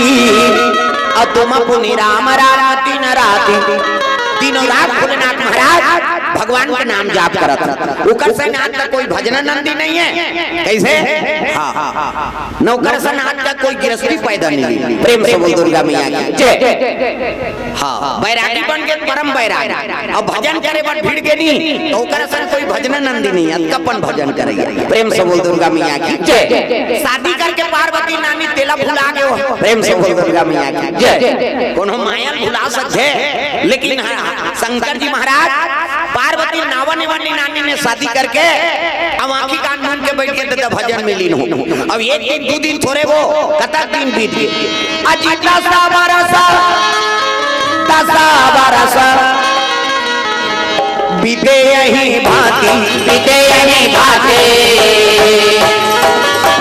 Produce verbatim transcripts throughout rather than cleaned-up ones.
अउ तुम पुनि राम राम दिन राति, दिनों रात भोलेनाथ महाराज भगवान के नाम जाप करत हन। ओकर संग आज तक कोई भजन नंदी नहीं है। कैसे? हाँ, हाँ, हाँ। नौकर सन आज तक कोई गिरस्ती पैदा नहीं। प्रेम से बोल दुर्गा मैया की जय। हाँ, बैरागी बन के परम बैरागी। अब भजन करे बर भिड़ गे नहीं, तो ओकर सन कोई भजन नंदी नहीं, अतका अपन भजन करैया। प्रेम से बोल दुर्गा मैया की जय। शादी करके पार्वती नानी तेला भुला गयो। प्रेम से बोल दुर्गा मैया की जय। कोनो माया भुला सकथे, लेकिन हाँ, शंकर जी महाराज पार्वती नावा नेवानी नानी में शादी करके अब आँखी कान मूंद के बैठ के त भजन में लीन हो। अब एक दिन, दू दिन थोरे वो, कतक दिन बीत गए। अजी दसा बरस, दसा बरस बीते यही भांति, बीते यही भांति।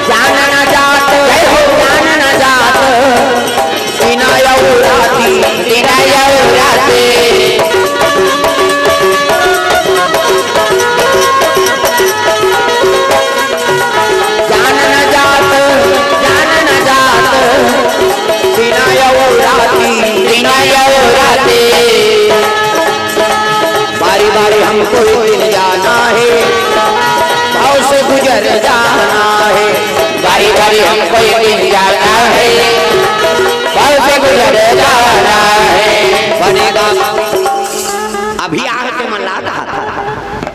जान न जात, जान न जात, दिन अउ राति, दिन अउ राति। जान न जात, जान न जात, दिन अउ राति, दिन अउ राति। बारी बारी हमको एक दिन जाना है, भव से गुजर जाना है। बारी बारी हमको एक दिन जाना है, भव से गुजर जाना है। बनेगा। अभी आके मन ला रहा था।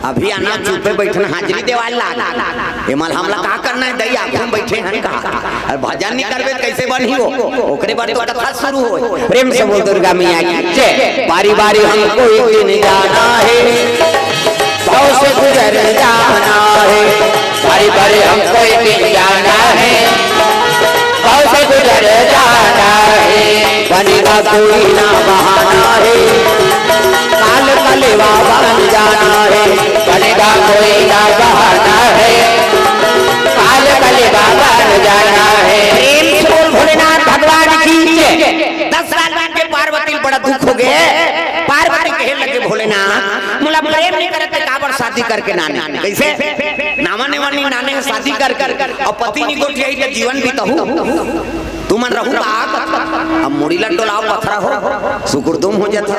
अभी आना, चुप्पे बैठना, हाजिरी देवाल लाग। ये मल हमला का करना है, दई आगू में बैठे हैं कहा। अरे भजन नहीं करबे त कैसे बनही हो? ओकरे बर तो कथा शुरू होय। प्रेम से बोल दुर्गा मैया की जय। बारी बारी हमको एक दिन जाना है, भव से गुजर जाना है। बारी बारी हमको एक दिन जाना है, भव से गुजर जाना है। बनेगा कोई ना बहाना है, काल कलेवा बन जाना है। बनेगा कोई ना बहाना है, काल कलेवा बन जाना है। प्रेम से बोल भोलेनाथ भगवान की जय। दस साल बाद के पार्वती ल बड़ा दुख हो गए। पार्वती कहे लगे, भोलेनाथ, मोला प्रेम नहीं करे त काबर शादी करके नाने? कैसे? नावा नेवानी नाने शादी कर कर, अउ पति नहीं गोठियाही त जीवन बिताहू? तुमन रहू का? अब मुड़ी ला डोलाव, पथरा हो, सुकुरदुम हो जाथे।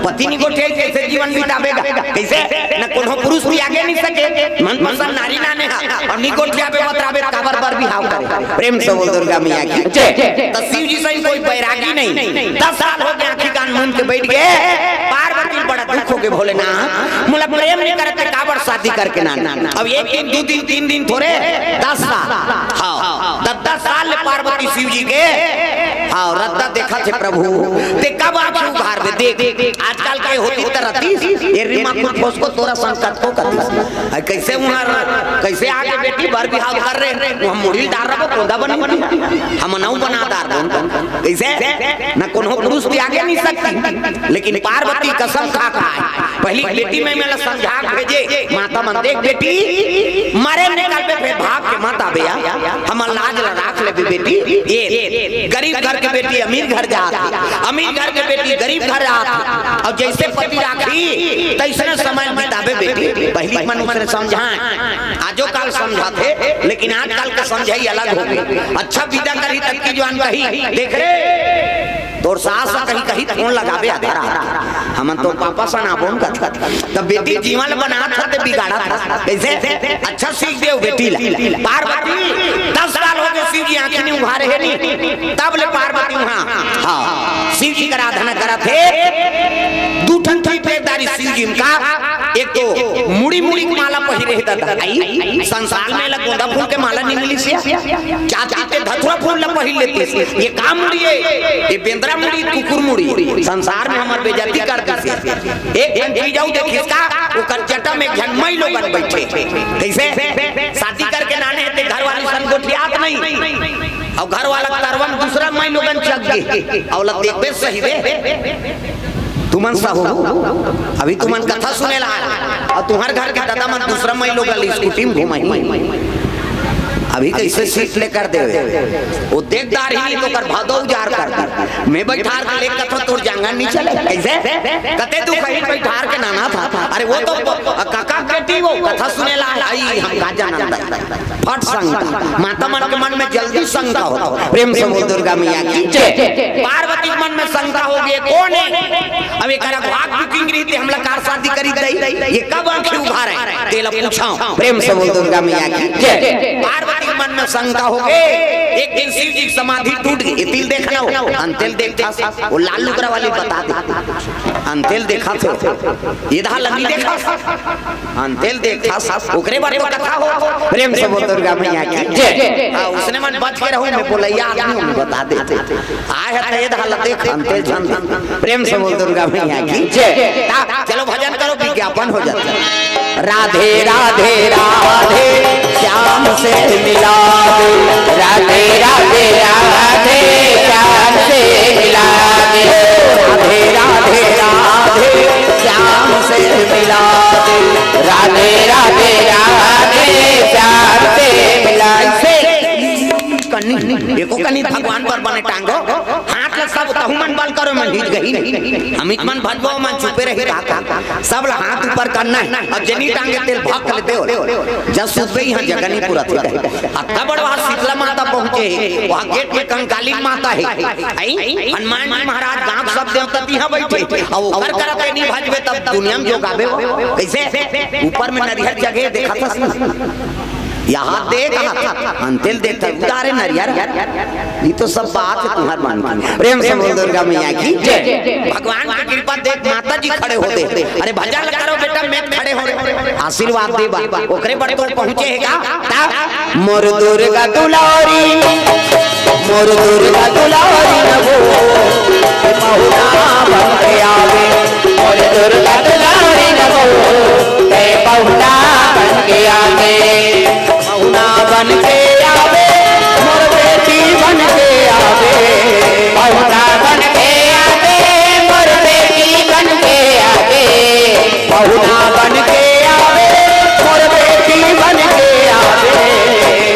पति नहीं गोठियाही, कैसे जीवन बिताबे गा? कैसे? न कोनो पुरुष भी आगे नहीं सके, मनपसंद नारी नाने हा, अउ नहीं गोठियाबे, बतराबे, काबर बर बिहाव करे? प्रेम से बोल दुर्गा मैया की जय। त शिव जी सही कोई बैरागी नहीं। दस साल हो गए, आँखी कान मूंद के बैठ गए। पार्वती बड़ा दुख हो गए, भोलेनाथ, मोला प्रेम नहीं करे त काबर शादी करके नाने? अब एक दिन, दू दिन, तीन दिन थोरे, दस साल। हाँ, दस दस साल ले पार्वती शिव जी के, हाँ, रद्दा देखत हे प्रभु। ते कब आँखी उघारबे? देख, आजकल के होती त रतिस, ये रीमा कुछ उसको तोरा संकट को कतिस। अरे कैसे उहाँ, कैसे आगे बेटी बर बिहाव कर रहे, वहाँ मुड़ी डार रहा, कोदा बनी, हम नौ बना डार दो। कैसे? न कोनो पुरुष भी आगे नहीं सकती, लेकिन पार्वती कसम खा खा है। पहली बेटी में मेला समझा के भेजे, माता मन देख बेटी, मरे निकल पे फिर भाग के मत आबे या, हमर लाज ला राख लेबे बेटी। ये गरीब घर के बेटी अमीर घर जात, अमीर घर के बेटी गरीब घर जात, अउ जैसे पति राखी तैसने समय बिताबे बेटी। पहली मन उसने समझाए, आजो काल समझाथे, लेकिन आजकल के समझाई अलग हो गई। अच्छा विदा करही तब की जवान कही, देख रे, तोर सास ह कहीं कहीं फोन लगाबे आधा रात के। हमन तोर पापा सन आबोन कथन। त बेटी जीवन बनात हस ते बिगाड़त हस। कैसे? अच्छा सीख देव बेटी ला। पार्वती, दस साल हो गए शिव जी आँखी नहीं उघारे हे नी। तब ले पार्वती उहाँ, हाँ, शिव जी के आराधना करत हे। दू ठन थी पेटदारी शिव जी का, एक तो मुड़ी मुड़ी के माला पहिरे हे दादा। आई, संसार में ला गोंदा फूल के माला नहीं मिलिस हे। जाति ते धतुरा फूल ला पहिर लेतिस। ये का मुड़ी हे? ये बेंदरा मुड़ी, कुकुर मुड़ी। संसार में हमर बेइज्जती कर दिस हे। एक झन जी जाऊ देखिस का, ओकर जटा में एक झन माई लोगन बैठे। कैसे? शादी करके नाने हे ते घर वाली सन गोठियात नहीं। अउ घर वाला तरवन दूसरा माई लोगन चघ गे। अउ ला देखबे सही बे। तुमन सहू, अभी तुमन कथा सुने ला आए, अउ तुम्हर घर के दादा मन दूसरा माई लोग ला स्कूटी में घुमाही। अभी कइसे सीट लेकर देवे, वो देखदार ही नहीं तो कर भादो उजार कर दी। मैं बैठार के लेकर तो तोर जांगर नहीं चले, कइसे? कते तू कहीं बैठार के नाना था, अरे वो तो काका बेटी वो कथा सुने ला आई, हम का जानन दाई। फट शंका, माता मन के मन में जल्दी शंका होता। प्रेम से बोल दुर्गा मैया की जय। पार्वती के मन में शंका हो गई, कौन है? अब एक बात बुकिंग रही थी, हमला कार शादी करी दई, ये कब आंखें उभारे? तेला पूछा। प्रेम से बोल दुर्गा मैया की जय। पार्वती के मन में शंका हो गई। एक दिन शिव जी की समाधि टूट गई, ये तिल देखना हो, अंतेल देखा, वो लाल लुगरा वाली बता दे, अंतेल देखा थे, ये दहा लगी देखा। अंतेल देखा, ओकरे बारे में कथा हो। प्रेम से बोल दुर्गा मैया की जय। हाँ, उसने मन बच के रहूं, मैं बोलैया आदमी हूँ, मैं बता देते। आए है तो ये दहा लते अंतेल झन। प्रेम से बोल दुर्गा मैया की जय। ता, चलो भजन करो, विज्ञापन हो जाता है। राधे राधे राधे, श्याम से मिला दे। राधे राधे राधे, श्याम से मिला दे। राधे राधे राधे, श्याम से मिला दे। राधे राधे राधे, श्याम से मिला दे। कन्नी, एको कन्नी भगवान पर बने टांगो। हाथ ला सब तहु मन बल करो, मन हित गही नहीं। अमित मन भजबो, मन चुपे रही रहा। सब ला हाथ ऊपर करना है। अब जनी टांगे तेल भाग कर देओ। जब सुबह यहाँ जगह नहीं पूरा थे। अत्ता बड़वा शीतला माता पहुँचे है। वहाँ गेट में कंकाली माता है। आई? हनुमान जी महाराज गांव सब देवता तिहाँ बैठे। अब ओकर करते नहीं भजबे तब दुनिया में जो गावे हो। कैसे? ऊपर में नरिहर जगह देखा था। यहाँ देख, अंतेल देख, उतारे नरियर। ये तो सब बात है तुम्हार मन की। प्रेम से बोल दुर्गा मैया की जय। भगवान की कृपा देख, माता जी खड़े होते। अरे भजन करो बेटा, मैं खड़े हो रहे। आशीर्वाद दे बा, ओकरे पर तो पहुँचे है का? ता? मोर दुर्गा दुलारी, मोर दुर्गा दुलारी न वो, पहुना बन के आवे। मोर दुर्गा दुलारी न वो, पहुना बन के आवे। पहुना बन के आवे, मोर बेटी बन के आवे। पहुना बन के आवे, मोर बेटी बन के आवे। पहुना बन के आवे, मोर बेटी बन के आवे।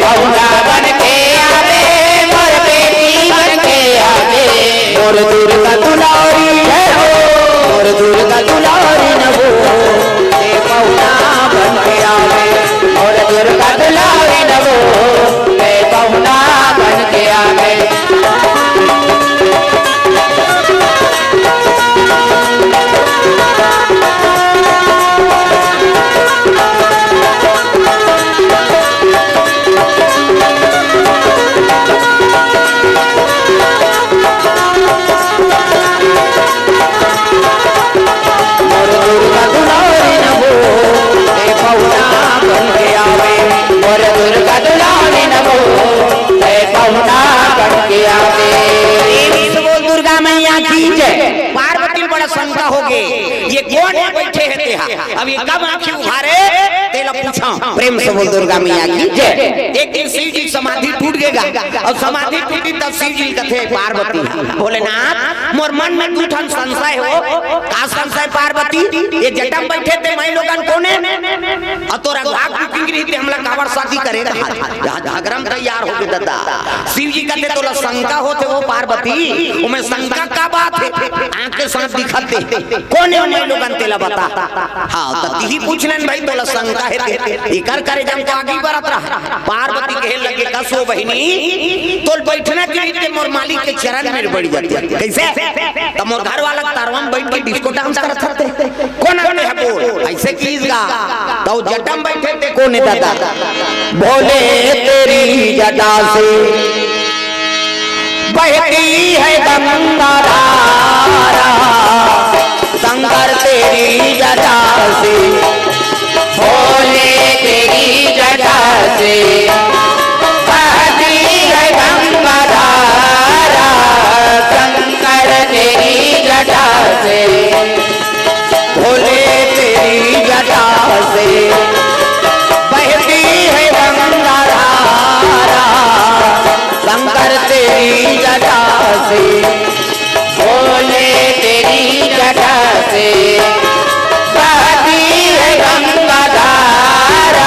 पहुना बन के आवे, मोर बेटी बन के आवे। मोर दुर्गा दुलारी है वो, मोर दुर्गा दुलारी न वो, ए पहुना बन के आवे। मोर दुर्गा दुलारी न वो, ए पहुना बन के आवे। मोर दुर्गा दुलारी न वो, ए पहुना बन के आवे। मोर दुर्गा दुलारी न वो, ए पहुना बन के आवे। प्रेम से बोल दुर्गा मैया की जय। पार्वती बड़ा शंका हो गए, ये कौन है बैठे है तेहा? अब ये कब आंखें उघारे, तेला पूछा। प्रेम से बोल दुर्गा मैया की जय। एक दिन शिव जी समाधि टूट गएगा, और समाधि टूटी तब शिव जी कथे पार्वती, भोलेनाथ, मोर मन में दू ठन संशय हो। का संशय पार्वती? ये जटा में बैठे ते मैं लोगन कोने, और तोरा घाट की पिंगरी ते हमला काबर शादी करे कहा? यहाँ झगड़ा में तैयार हो गए दादा। शिव जी कहते तोला शंका होते हो पार्वती, उमे शंका का बात है? आंख के साथ दिखाते कोने उमे लोगन तेला बता। हाँ, तो तिही पूछ लेन भाई, तोला शंका है ते, इकर करे जब तो आगे बढ़त रहा। पार्वती कहे लगे, "कसो बहिनी, तोल बैठना के लिए मोर मालिक के चरण में बढ़ जाते।" कैसे? तो मोर घर वाला तारवा में बैठ के डिस्को डांस करत हते। कौन आते हैं बोल? ऐसे कीज गा। तो जटा में बैठे ते कोने दादा? भोले तेरी जटा से बहती है गंगा धारा, शंकर तेरी जटा से, भोले तेरी जटा से, बहती है गंगा धारा, शंकर तेरी जटा से, भोले तेरी जटा से, बहती है गंगा धारा, शंकर तेरी जटा से, भोले तेरी जटा से, बहती है गंगा धारा।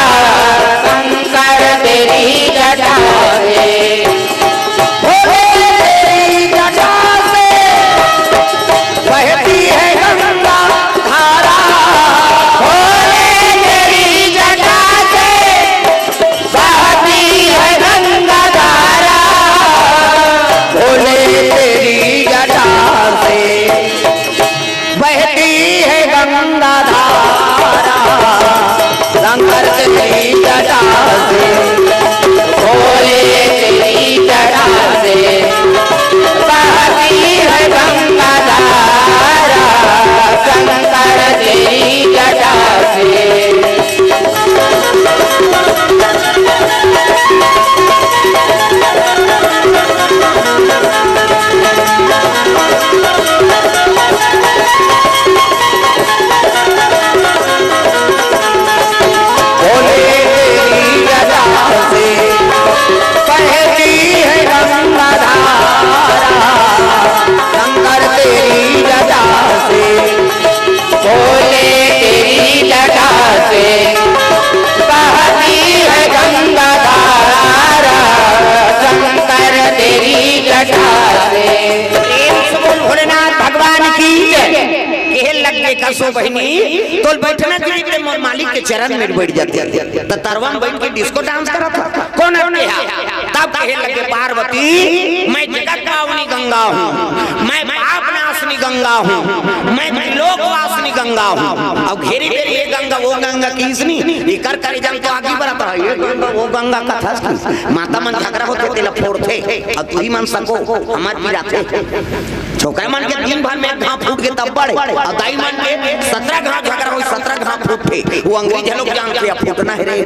तेरी जटा से, भोले तेरी जटा से, बहती है गंगा धारा, शंकर तेरी जटा से। भोले तेरी जटा से बहती है गंगा धारा, शंकर तेरी जटा से, भोले तेरी जटा से बहती है गंगा धारा, शंकर तेरी जटा से। प्रेम से बोल भोलेनाथ भगवान की जय। कहे लगे, "कसो बहिनी, तोल बैठना चाहिए, ते मोर मालिक के चरण में बैठ जाते।" त तरवा में बैठ के डिस्को डांस करत ह। कौन है कहा? तब कहे लगे, "पार्वती, मैं जगत पावनी गंगा हूँ, मैं पाप नाशनी गंगा हूँ, मैं त्रिलोक वासनी गंगा हूँ।" अब घेरी बेरी ये गंगा, वो गंगा किसनी, इकर करे जन तो आगे बढ़त है, ये गंगा, वो गंगा कथा की। माता मन झगड़ा होथे, तेला फोड़थे, अब तुही मन सको, हमार पिराथे। छोकरा मन के दिन भर में एक घाव फूट के तब बड़े, अउ दाई मन के सतरा घाव झगड़ा होई, सतरा घाव फूटथे। वो अंग्रेज लोग जानथे, अब फूटना हे रे।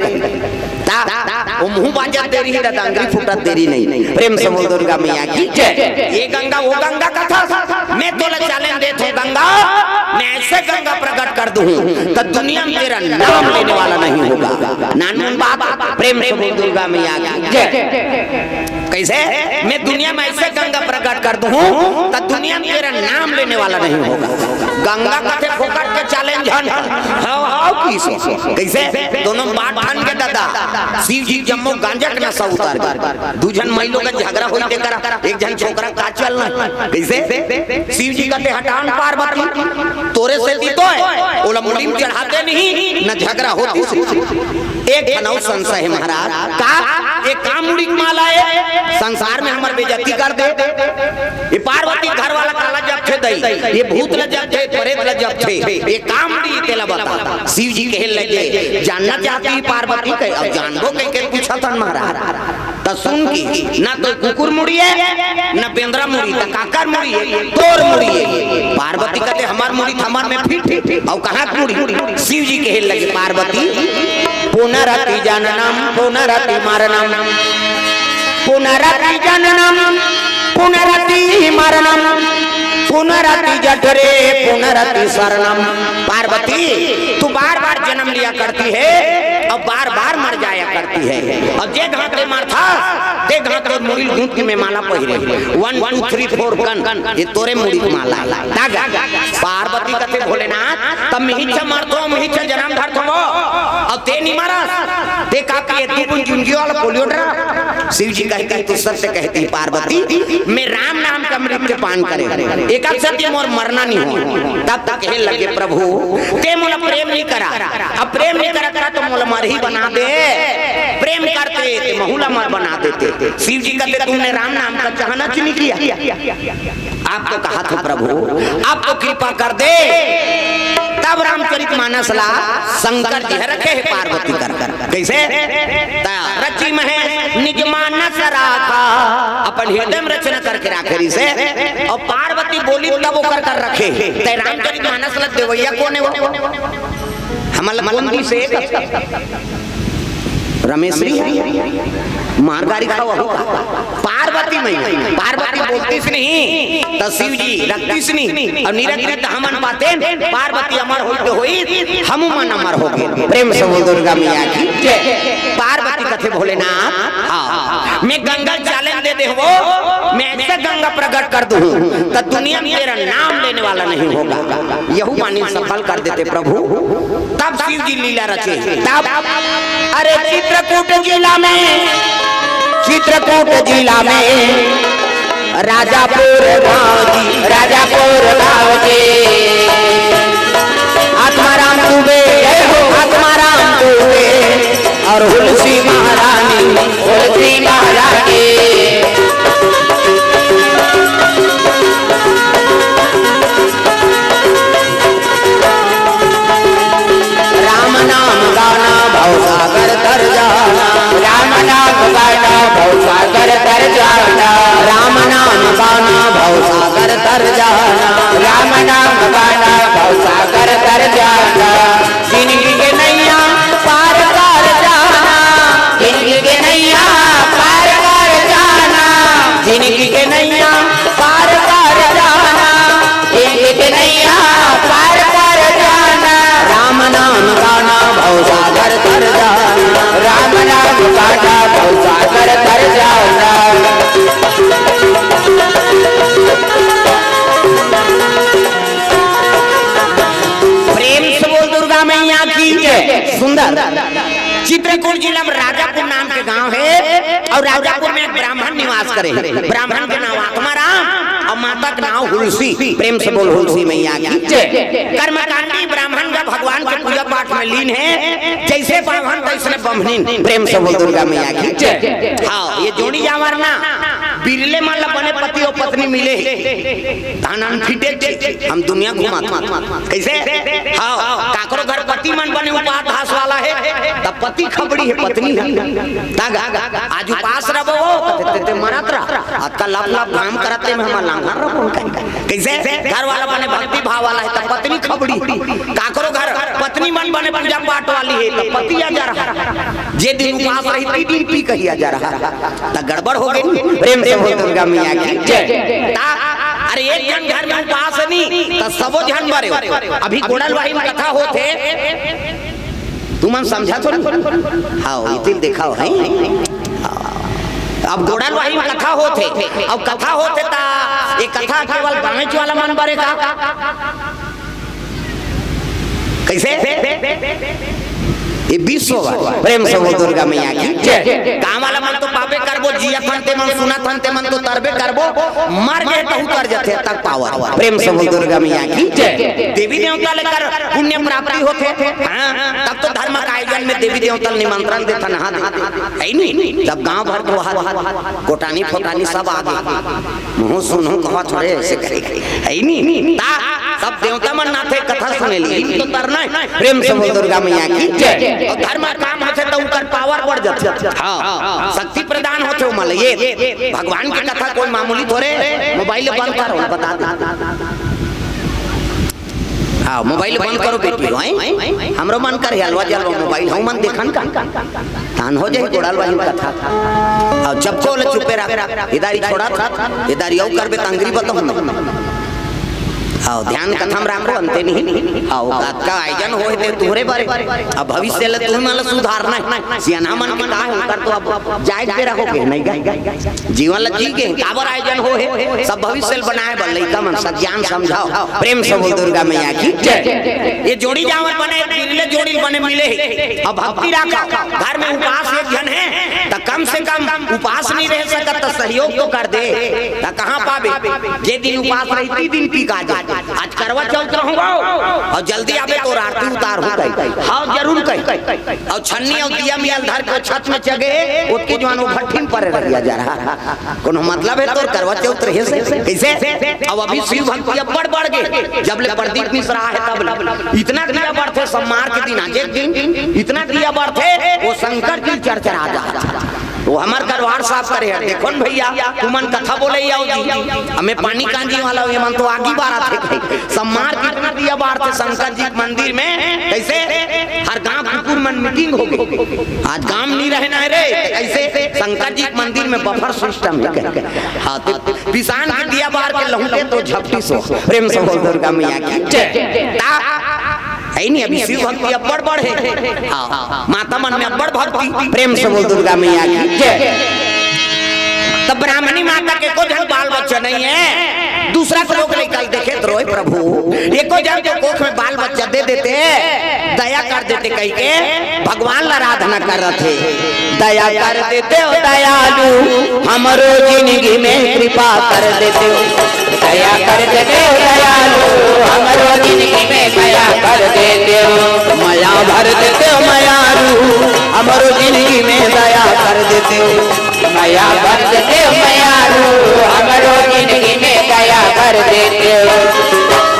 ता, वो मुंह बाजत देरी हे, ता अंगरी फूटत देरी नहीं। प्रेम से बोल दुर्गा मैया की जय। ये गंगा, वो गंगा कथा, मैं तोला challenge देत हूँ गंगा, मैं ऐसे गंगा प्रकट कर दूँ, तो दुनिया में तेरा नाम लेने वाला नहीं होगा। नानमुन बात, प्रेम से बोल दुर्गा मैया की जय। कैसे? मैं दुनिया में ऐसे गंगा प्रकट कर दूं, तो दुनिया में तेरा नाम लेने वाला नहीं होगा। गंगा कथे फोकट के challenge हन। हाव, हाव, किसे? कैसे? दोनों बात ठान के दादा, शिव जी जम्मो गांजा के नशा उतार दे। दू झन माई लोग के झगड़ा होई ते करा, एक झन छोकरा का चलना। कैसे? शिव जी कथे, "हटान पार्वती, तोरे से दी तो है, ओला मुड़ी में चढ़ाते नहीं, न झगड़ा होती से।" एक ठन अउ संशय हे महाराज, का ये का मुड़ी के माला हे? संसार में हमर बेइज्जती कर दे। ये पार्वती घर वाला काला जपथे दई, ये भूत ल जपथे, प्रेत ल जपथे, ये का मुड़ी तेला बता। शिव जी कहे लगे, जानना चाहती पार्वती कहे, अब जानबो कह के पूछा थन महाराज। त सुन की, ना तो कुकुर मुड़ी हे, ना बेंदरा मुड़ी, त काकर मुड़ी हे, तोर मुड़ी हे। पार्वती कथे, "हमार मुड़ी थमर में फिट, अउ कहाँ के मुड़ी?" शिव जी कहे लगे, "पार्वती, पुनरपि जननम, पुनरपि मरणम, पुनरपि जननम, पुनरपि मरणम, पुनरपि जठरे, पुनरपि शरणम।" पार्वती, तू बार बार जन्म लिया करती है और बार बार मर जाया करती है, और जे घाते मरथा, ते घाते मुड़ी गूंथ के मैं माला पहिरे, वन टू थ्री फोर गन, ये तोरे मुड़ी के माला। दादा, पार्वती कथे, "भोलेनाथ, तब मिहिच मरथो, मिहिच जन्म धरथो, और ते नहीं मरस, ते का के तू बुन जुंजियो वाला पोलियो डरा।" शिव जी कहते, "तू सत्य कहती पार्वती, मैं राम नाम का अमृत के पान करे, एक सती मोर मरना नहीं हो।" तब तक कहे लगे, "प्रभु, ते मोला प्रेम नहीं करा, अब प्रेम नहीं करा, करा तो मोला मरही बना दे, प्रेम करते ते महू ला मर बना देते।" शिव जी कहते, "तुमने राम नाम का चाहना च नहीं किया।" आप तो कहा था, "प्रभु, आप तो कृपा कर दे।" तब रामचरित मानस ला शंकर जी ह रखे हे पार्वती कर कर। कैसे? ता रचि महें निज मानस राखा, अपन हृदय में रचना करके राखे रिसे। और पार्वती बोली तब ओकर कर रखे। ते रामचरित मानस ला देवैया कोन हे वो? हमला कोन दिसे? रमेश जी, मार गारी खावा हो का? पार्वती मैया, पार्वती बोलतीस नहीं, त शिव जी रखतीस नहीं, और निरंतर त हमन पातेन, पार्वती अमर होई तो होई, हमू मन अमर हो गए। प्रेम से बोल दुर्गा मैया की जय। पार्वती कथे भोलेनाथ, हाँ, मैं गंगा challenge दे दे हो, मैं ऐसे गंगा प्रकट कर दूं, त दुनिया में तेरा नाम लेने वाला नहीं होगा। यहू मानी सफल कर देते प्रभु। तब शिव जी लीला रचे। तब अरे चित्रकूट जिला में, चित्रकूट जिला में राजापुर गांव जी, राजापुर गांव जी। आत्माराम दुबे, जय हो आत्माराम दुबे। और हुलसी महारानी, हुलसी महारानी। राम नाम गाना भवसागर जाना, राम नाम गाना भवसागर तर जाना, जिंदगी के नैया पार कर जाना, जिंदगी के नैया पार कर जाना, जिंदगी के नैया पार कर जाना, जिंदगी के नैया पार कर जाना। राम नाम गाना भवसागर तर जाना, राम नाम गाना भवसागर तर जाना। प्रेम से बोल दुर्गा मैया की जय। सुंदर। चित्रकूट जिला में राजापुर नाम के गांव है और राजापुर में एक ब्राह्मण निवास करे हैं। ब्राह्मण के नाम आत्माराम और माता के नाम हुलसी। प्रेम से बोल हुलसी मैया की जय। कर्मकांडी ब्राह्मण का भगवान के पूजा पाठ में लीन है, जैसे बाभन तैसने बम्हनीन। प्रेम से बोल दुर्गा मैया की जय। हाँ, ये जोड़ी जांवर ना बिरले मन ला बने पति और पत्नी मिले हे। धान आन फिटे के हम दुनिया घुमात। कैसे? हाँ, काकरो घर पति मन बने उपास धास वाला है, तब पति खबड़ी है, पत्नी है। तग आज उपास रहो, ते, ते, ते मरत रह। अतका लप लप घाम करते में हम लांघर रहो। कैसे? घर वाला बने भक्ति भाव वाला है, तब पत्नी खबड़ी। काकरो घर पत्नी मन बने पूजा पाठ वाली है, तब पति आ जा रहा। जे दिन उपास रही, ती दिन पी कही आ जा रहा। त गड़बड़ हो गई। प्रेम से बोल दुर्गा मैया की जय। ता, अरे एक झन घर में उपास नहीं, त सबो झन मरे। अभी गोड़ल वाही में कथा होत हे, तुमन समझा थो नहीं? हाँ, इतिल देखा हो, हैं? हाँ। अब गोड़ल वाही में कथा होत हे, अब कथा होत हे ता, ये कथा केवल बाँच वाला मन बरे का? कैसे? ये विश्व बा। प्रेम से बोल दुर्गा मैया की जय। गाँव वाला मन तो पाबे करबो, जियत हन ते मन, सुनत हन ते मन तो तरबे करबो, मर गए तहू तर जथे तक पावर। प्रेम से बोल दुर्गा मैया की जय। देवी देवता ले कर पुण्य प्राप्ति होथे, हाँ, तब तो धर्म का आयोजन में देवी देवता ल निमंत्रण देथन, हाँ, दे, है नहीं? तब गाँव भर के वहाँ कोटानी फोटानी सब आ गए। मुँह सुनहूँ कहा थोड़े ऐसे करे, है नहीं? ता सब देवता मन नाथे कथा सुने ली, तो तरना है। प्रेम से बोल दुर्गा मैया की जय। और धर्म काम होथे तो उनकर पावर बढ़ जाथे। हाँ, शक्ति प्रदान होथे ओमन ल। ये भगवान की कथा कोई मामूली थोड़े, मोबाइल बंद करो, बता दे। हाँ, मोबाइल बंद करो बेटी, हैं? हमरो मन कर हलवा जलवा मोबाइल, हम मन देखन का। तान हो जाए गोड़ल वाली कथा। हाँ, चपको ले चुपे रह। इधर ही छोड़ा था, इधर ही करबे तंगरी बताऊँ मैं। हाँ, ध्यान कथा में रखो, अंते नहीं। हाँ, का आयोजन होए ते तुहरे बारे। अब भविष्य ले तुम मन ल सुधारना है। सियाना मन के का है, उनकर तो अब जाए के रहो के नहीं गए। जीवन ल जी के काबर आयोजन हो हे, सब भविष्य ल बनाए बर लइका मन सब ज्ञान समझाओ। प्रेम से बोल दुर्गा मैया की जय। ये जोड़ी जांवर बने, बिरले जोड़ी बने मिले हे। अब भक्ति राखो, घर में उपास एक झन है, त कम से कम उपास नहीं रह सकत, त सहयोग तो कर दे। त कहाँ पाबे? जे दिन उपास रही, ती दिन पी का जाए। आज करवा चौथ रहूंगा और जल्दी आबे तो आरती उतार हो गई। हाँ, जरूर कही। और छन्नी और दिया मियाल धर के छत में चगे, ओतके जवान वो भट्ठी में परे रहिया जा रहा। कोनो मतलब है तोर करवा चौथ रहे से? कैसे? अब अभी शिव भक्ति अब्बड़ बढ़ गए, जब ले प्रदीप मिश्रा है तब ले। इतना दिया बढ़थे सोमवार के दिन, आज एक दिन इतना दिया बढ़थे, वो शंकर जी चरचरा जा। वो हमर दरबार साफ करे है। देखो न भैया, तुमन कथा बोले आओ जी, हमें पानी कांजी वाला हो, ये मन तो आगी बारा थे। सोमवार के इतना दिया बढ़थे शंकर जी के मंदिर में, कैसे? हर गांव कुकुर मन मीटिंग हो गई। आज गांव नहीं रहना है रे, ऐसे शंकर जी के मंदिर में बफर सिस्टम है। हाँ, तो पिसान के दिया बार के लहुटे तो झपटी सो। प्रेम से बोल दुर्गा मैया की जय। ता, है नहीं, अभी शिव भक्ति अब्बड़ बढ़ है। हाँ, माता मन में अब्बड़ भक्ति। प्रेम से बोल दुर्गा मैया की जय। तब ब्राह्मणी माता के को झन बाल बच्चा नहीं है, दूसरा के लोग लेकर देखे तो रोए, "प्रभु, एको जन के कोख में बाल बच्चा दे देते, दया कर देते," कह के भगवान ला आराधना कर रहे थे। दया कर देते हो दयालु, हमरो जिंदगी में कृपा कर देते हो। दया कर देते हो दयालु, हमरो जिंदगी में मया कर देते हो। मया भर देते हो मयालु, हमरो जिंदगी में दया कर देते हो। मया भर देते हो मयालु, हमरो जिंदगी में दया कर देते हो।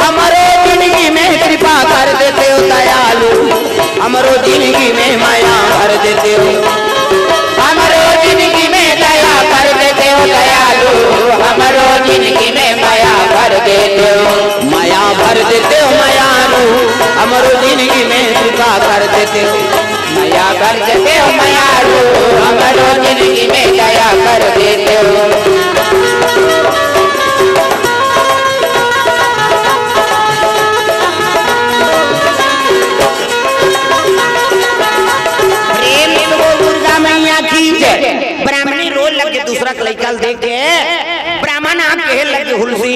हमरो जिंदगी में कृपा कर देते हो दयालु, हमरो जिंदगी में मया भर देते हो। हमरो जिंदगी में दया कर देते हो दयालु, हमरो जिंदगी में मया भर दे। मया कर देते हो मयारू, हमरो जिंदगी में दया कर देते हो। प्रेम से बोल दुर्गा मैया की जय। ब्राह्मणी रोए लगे दूसरा के लइका ल देख के, ब्राह्मण आप कहे लगे, हुलसी,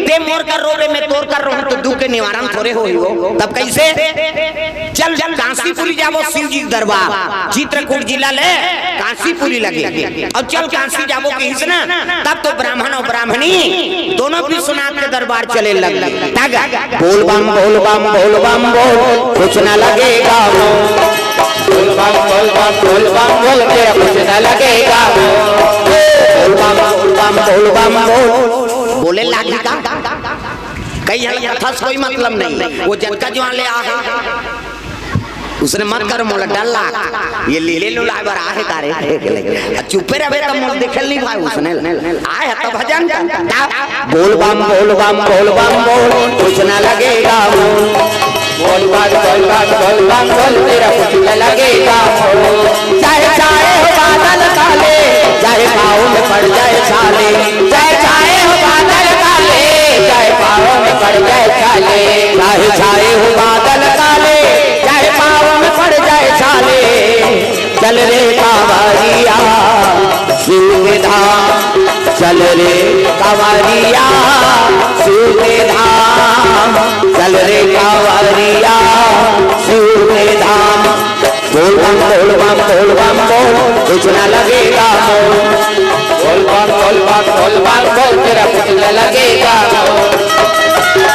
ते मोर कर रोबे, मैं तोर कर रोहूं, तो दुख के निवारण थोरे होही हो। तब कैसे? चल, चल, कांसीपुरी जाबो, शिव जी के दरबार, चित्रकूट जिला ले कांसीपुरी लगे, अउ चल कांसी जाबो कहिस ना, तब तो ब्राह्मण अउ ब्राह्मणी दोनों विश्वनाथ के दरबार चले लगे। तग बोल बम, बोल बम, बोल बम, बोल, कुछ न लगेगा मोल। बोल बम, बोल बम, बोल बम, बोल, तेरा कुछ न लगेगा मोल। बोल बम, बोल बम, बोल बम, बोल। बोले लागी का? कई झन कथा से कोई मतलब नहीं, वो जतका जुवान ले आ हे, उसने मत कर, मोला डर लाग। ये लीले लुलाए बर आ हे तारे, देख ले। आ चुपे रहबे त मोला दिखल नहीं भाई, उसने आए हे त भजन कर। बोल बम, बोल बम, बोल बम, बोल, कुछ न लगेगा मोल। बोल बम, बोल बम, बोल बम, बोल, तेरा कुछ न लगेगा मोल। चाहे छाए हो बादल काले, चाहे पाँव में पड़ जाए छाले। चाहे छाए हो बादल काले, चाहे पाँव में पड़ जाए छाले। चाहे छाए हो बादल काले, चाहे पाँव में पड़ जाए छाले। चल रे कांवरिया शिव के धाम, चल रे कांवरिया शिव के धाम, चल रे कांवरिया शिव के धाम। बोल बम, बोल बम, बोल बम, बोल, कुछ ना लगेगा मोल। बोल बम, बोल बम, बोल बम, बोल, तेरा कुछ ना लगेगा मोल।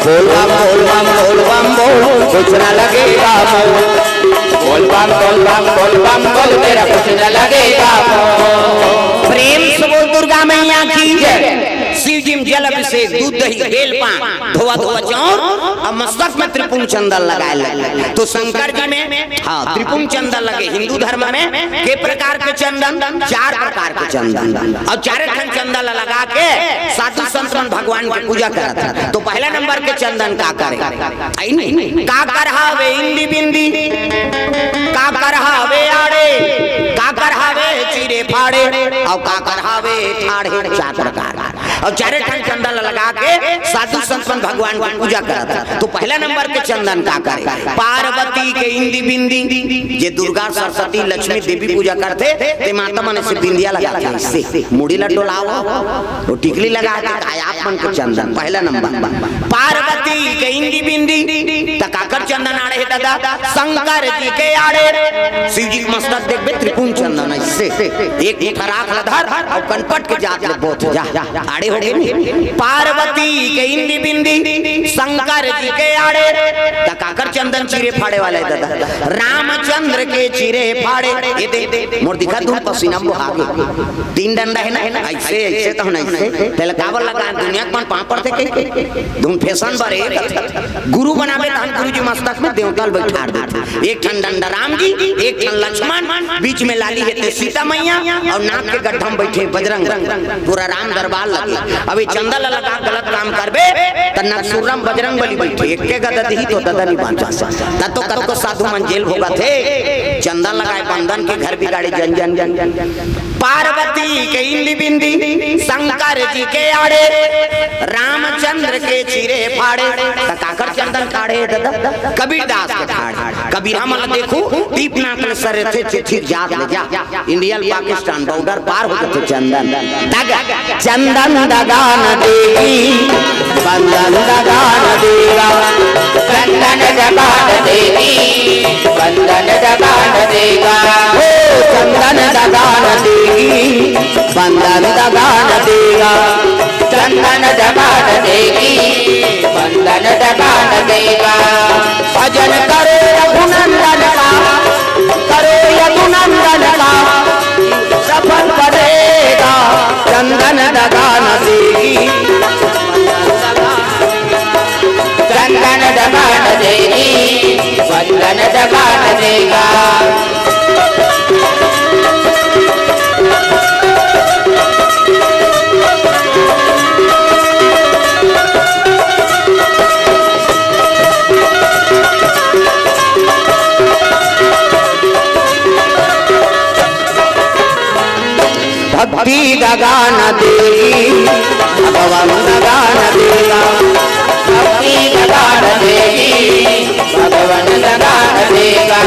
बोल बम, बोल बम, बोल बम, बोल, कुछ ना लगेगा मोल। बोल बम, बोल बम, बोल बम, बोल, तेरा कुछ ना लगेगा मोल। प्रेम से बोल दुर्गा मैया की जय। शिव जी में जल अभिषेक, दूध दही, बेल पान, धोवा धोवा चाउर अउ मस्तक में त्रिपुंड चंदन लगाए लगे। तो शंकर जी में, हाँ, त्रिपुंड चंदन लगे। हिंदू धर्म में के प्रकार के चंदन? चार प्रकार के चंदन। अउ चारे ठन चंदन ला लगा के साधु संत मन भगवान के पूजा करत हे। तो पहला नंबर के चंदन काकर हे? आई नहीं? काकर हवे इंदी बिंदी, काकर हवे आड़े, काकर हवे चिरे फाड़े, अउ काकर हवे ठाढ़े। चार प्रकार। अउ चारे ठन चंदन ला लगा के साधु संत मन भगवान के पूजा करत हे। तो पहला नंबर के चंदन काकर हे? पार्वती के इंदी बिंदी। जे दुर्गा, सरस्वती, लक्ष्मी, देवी पूजा करथे, ते माता मन से बिंदिया लगाथे, से मुड़ी ला डोलावो, वो टिकली लगाथे, काय आप मन के चंदन, पहला नंबर। पार्वती के इंदी बिंदी, त काकर चंदन आड़े हे दादा? शंकर जी के आड़े। शिव जी के मस्तक देखबे, त्रिपुंड चंदन अइसे। एक मुठा राख ला धर अउ कनपट के जात ले बोत जा। आड़े हो गे नी? पार्वती के इंदी बिंदी, शंकर जी के आड़े। त काकर चंदन चिरे फाड़े वाला हे दादा? रामचंद्र के चिरे फाड़े। ये दे, मोर दिखा दूं पसीना बोहा गे। तीन डंडा हे ना, अइसे, अइसे तो ना अइसे। तेला काबर लगा, दुनिया के मन पाँव पड़थे कहिके। धुन फैशन बर एक गुरु बनाबे तहन गुरु जी मस्तक में देवता ल बैठार देथे। एक ठन डंडा राम जी, एक ठन लक्ष्मण, बीच में लाली हे ते सीता मैया अउ नाक के गड्ढा में बैठे बजरंग, पूरा राम दरबार लगे। अब ये चंदा ला लगा गलत काम करबे त नकसुर्रा में बजरंग बली बैठे, एके गदा दिही तो ददा नहीं बांचा। त तो कतको साधु मन जेल भोगत हे, चंदा लगाए बंदन के घर बिगाड़े जन जन जन जन। पार्वती के इंदी बिंदी, शंकर जी के आड़े, रामचंद्र के चिरे फाड़े। त काकर चंदन काढ़े दादा? कबीरदास के ठाढ़े। कबीर हमन देखू, दीपनाथ में सरे थे, चिथिर जात ले जा। इंडिया पाकिस्तान बॉर्डर पार हो जाथे चंदन। तग चंदन दगा न देगी, बंदन दगा न देगा। चंदन दगा न देगी, बंदन दगा न देगा। हो चंदन दगा न देगी, बंदन दगा न देगा। चंदन दगा न देगी, बंदन दगा न देगा। भजन करो रघुनंदन का, करो यदुनंदन का, सफल बनेगा। चंदन दगा न देगी, चंदन दगा न देगी, गन जगान देगा। भक्ति जगान देगी, भगवान जगान देगा। भक्ति जगान देगी, भगवान जगान देगा।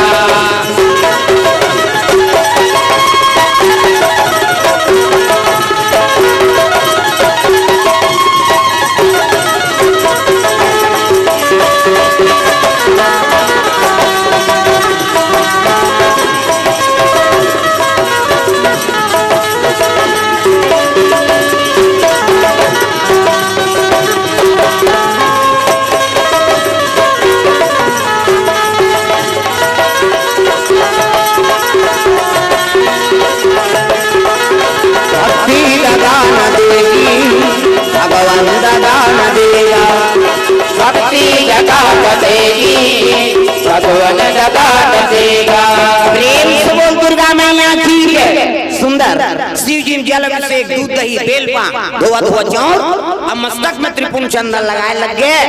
भक्ति जगान देगी, भगवान जगान देगा। भक्ति जगान देगी, भगवान जगान देगा। प्रेम से बोल दुर्गा मैया की जय। सुंदर शिव जी में जल अभिषेक, दूध, दही, बेल पान, धोवा धोवा चाउर, अब मस्तक में त्रिपुंड चंदन लगाए लग गए।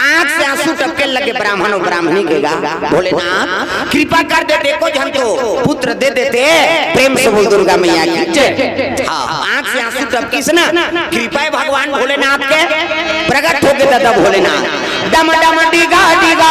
आंख से आंसू टपके लगे ब्राह्मण और ब्राह्मणी के गा। भोलेनाथ कृपा कर दे, देखो झन तो पुत्र दे देते। प्रेम से बोल दुर्गा मैया की जय। हाँ, आंख से आंसू टपकिस ना, कृपा है भगवान भोलेनाथ के, प्रकट होके दादा भोलेनाथ। डम डम डिगा डिगा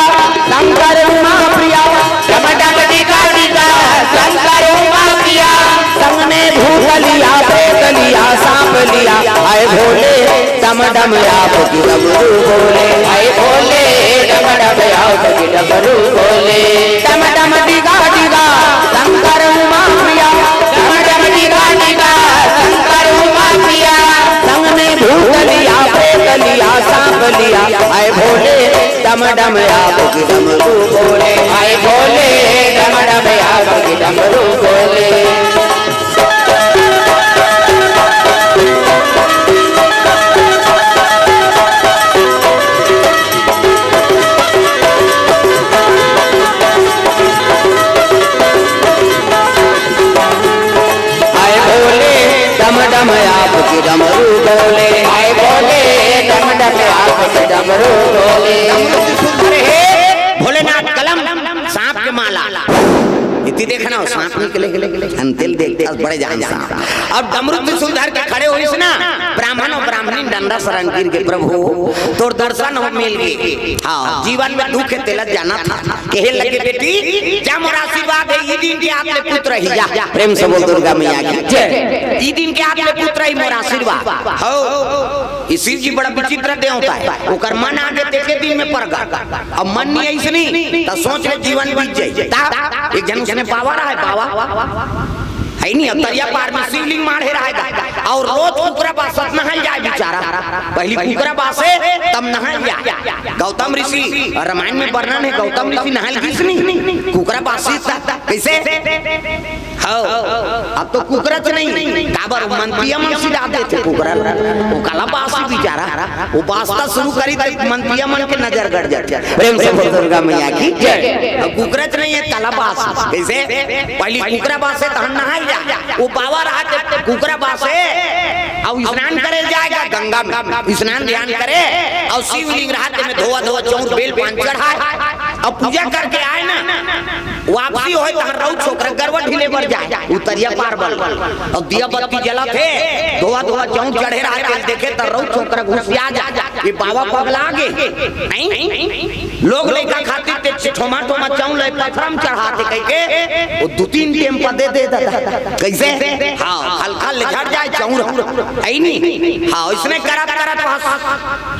शंकर उमा प्रिया। डम डम डिगा डिगा शंकर उमा प्रिया। संग में भूत लिया, प्रेत लिया, सांप लिया। आए भोले डम डम आप की डमरू बोले। आए भोले डम डम आप की डमरू बोले। डम डम डिगा डिगा शंकर उमा प्रिया। डम डम डिगा डिगा शंकर उमा प्रिया। संग में भूत लिया, प्रेत लिया, सांप लिया। आए भोले डम डम आप की डमरू बोले। आए भोले डम डम आप की डमरू बोले। आए भोले डम डम आप की डमरू बोले। आए भोले डम डम आप की डमरू बोले। अरे हे भोलेनाथ कलम सांप के माला। इति देखना हो, सांप निकले, अंतिल देखते बड़े जान सांप। अब डमरू त्रिशूल धर के खड़े होइस ना, ब्राह्मण और ब्राह्मणी डंडा शरण गिर गए, "प्रभु, तोर दर्शन हो मिल गए। हाँ, जीवन में दुख है, तेला जाना था।" कहे लगे, "बेटी, जा मोर आशीर्वाद है, ई दिन के आत ले पुत्र ही जा।" प्रेम से बोल दुर्गा मैया की जय। "ई दिन के आत ले पुत्र ही मोर आशीर्वाद।" हो, ये शिव जी बड़ा विचित्र देवता है, ओकर मन आगे देखे दिन में प्रगट। अब मन नहीं ऐसे नहीं, तो सोच ले जीवन बीत जाए। ता एक जन उसने बाबा रहा है, बाबा है नहीं, अब तरिया पार में शिवलिंग माढ़े रहेगा और रोज कुकरा बासत नहाल जाए बेचारा। पहली कुकरा बासे तब नहाल जाए। गौतम ऋषि, रामायण में वर्णन है, गौतम ऋषि नहाल किस नहीं, कुकरा बासी था। कैसे? हो, अब तो कुकरच नहीं, काबर मन पिया मन सिधा देथे कुकरा, वो काला बासी बेचारा, वो बासता शुरू करी त मन पिया मन के नजर गड़ जाथे। प्रेम से बोल दुर्गा मैया की जय। अब कुकरच नहीं है, काला बासी। कैसे? पहली कुकरा बासे तहन नहाई जा, वो बाबा रहा ते कुकरा बासे, अब स्नान करे जाएगा गंगा में, स्नान ध्यान करे, और शिवलिंग रहा ते में धोवा धोवा चौर बेल पान चढ़ाए, अब पूजा करके आए ना, वापसी होय त रउ छोकरा गरवा ढीले बर जाय, उतरिया पार बर। अउ दिया बत्ती जलत हे, धोवा धोवा चौंक चढ़े रहा, तेल देखे त रउ छोकरा घुसिया जा, ये बाबा पगला गे। नहीं? लोग लइका खातिर ते ठोमा ठोमा चौंक ले पथरा म चढ़ाथे कहिके, वो दू तीन टेम पर दे दे दादा। कैसे? हाँ, हल्का ले झड़ जाय चौंक। है नहीं? हाँ, इसने करत करत बस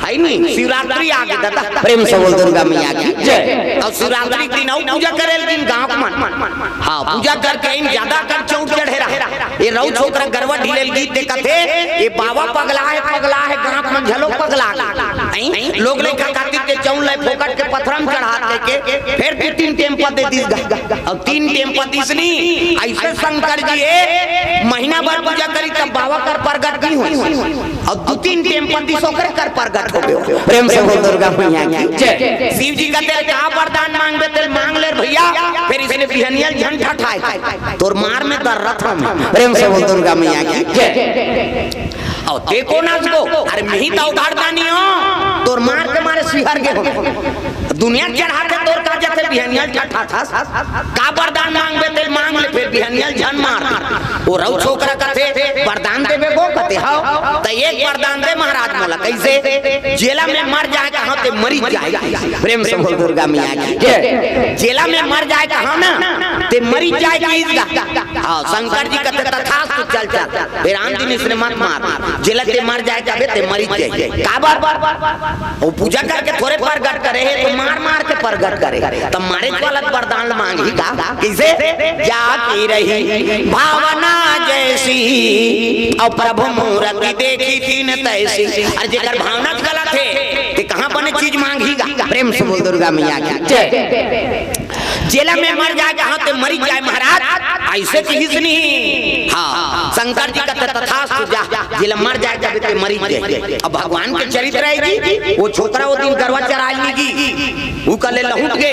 है नी, शिवरात्रि आ गे दादा। प्रेम से बोल दुर्गा मैया की जय। अउ शिवरात्रि के दिन अउ पूजा करे ल दिन गांव मन। हाँ, पूजा करके आइन, ज्यादा कर चौंक चढ़े रहा। ये रउ छोकरा गरवा ढीले ल गीत देखत हे, ये बाबा पगला हे, पगला हे, गांव मन झलो पगला गे। नहीं? लोग लइका खातिर के चौंक ले फोकट के पथरा म चढ़ात कहिके, फेर दू तीन टेम्पा दे दिस गा। अउ तीन टेम्पा दिस नी, अइसे शंकर जी ए महीना भर पूजा करिस तब बाबा कर परगट नी होइस। अउ दू तीन टेम्पा दिस ओकर कर परगट हो गे। प्रेम से बोल दुर्गा मैया की जय। शिव जी कथे, "का वरदान मांगबे तेला मांग ले रे भइया, फेर अइसने बिहनिया ल झन ठठाय, तोर मार में दर्रत हंव मैं।" प्रेम से बोल दुर्गा मैया की जय। अउ तें कोन अस गो? अरे मिही त अवघड़दानी हंव, तोर मार के मारे सिहर गे हंव। दुनिया चढ़ाथे तोर का जथे बिहनिया ल ठठाथस। का वरदान मांगबे तेला मांग ले, फेर बिहनिया ल झन मार। ओ रउ छोकरा कथे, "वरदान देबे गो?" कथे, "हव।" "त एक वरदान दे महाराज मोला।" "कइसे?" "जेला मैं मर जाय कहांव तें मरिच जाय।" प्रेम से बोल दुर्गा मैया की जय। "जेला मैं मर जाय कहांव ना तें मरिच जाय।" कहिस गा। हां, शंकर जी कथे, "तथास्तु, चल चल।" फेर आन दिन अइसने मत मार, जेला तें मर जाय कहाबे तें मरिच जाय। काबर? ओ पूजा करके थोरे परगट करे हे, त मार मार के परगट करे। त मरेच वाला वरदान ल मांगही का? कइसे? "जाकी रही भावना जैसी, अउ प्रभु मूरति देखी तिन तैसी।" अरे जेकर भावना गलत हे, तें कहां बने चीज मांगही गा? प्रेम से बोल दुर्गा मैया की जय। "जेला मैं मर जाय कहांव तें मरिच जाय महाराज," अइसे कहिस नी। हां, शंकर जी कथे, "तथास्तु, जा, जेला मर जाय कहाबे तें मरिच जाय।" अब भगवान के चरित्र हे जी, ओ छोकरा ओ दिन गरवा चराय नी गिस, ओ कले लहुट गे,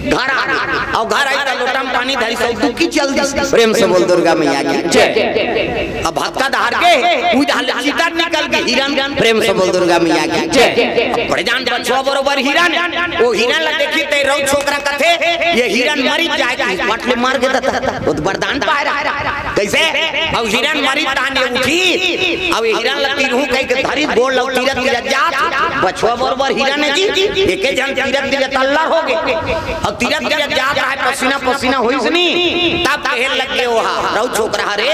घर आ गे, अउ घर आइस त लोटा म पानी धरिस अउ डुबकी चल दिस। प्रेम से बोल दुर्गा मैया की जय। अब भतका डहर गे, ओ डहर ले चितक निकल गे हिरन। प्रेम से बोल दुर्गा मैया की जय। बड़े जान बछवा बरोबर हिरन, ओ हिरन ला देखिस त रउ छोकरा कथे, "ए हिरन मरिच जाय कहिस, पट ले मर गे ददा।" ओ त वरदान पाय रहय। कइसे? अउ हिरन मरिच तहाने उठिस, अउ ए हिरन ला तीरहूं कहिके धरिस, गोड़ ल तीरत तीरत जात, बछवा बरोबर हिरन हे जी, एके झन तीरत तीरत अल्लर हो गे। अउ तीरत तीरत जात रहय, पसीना पसीना होइस नी, तब कहे लग गे ओहा, रउ छोकरा, "अरे,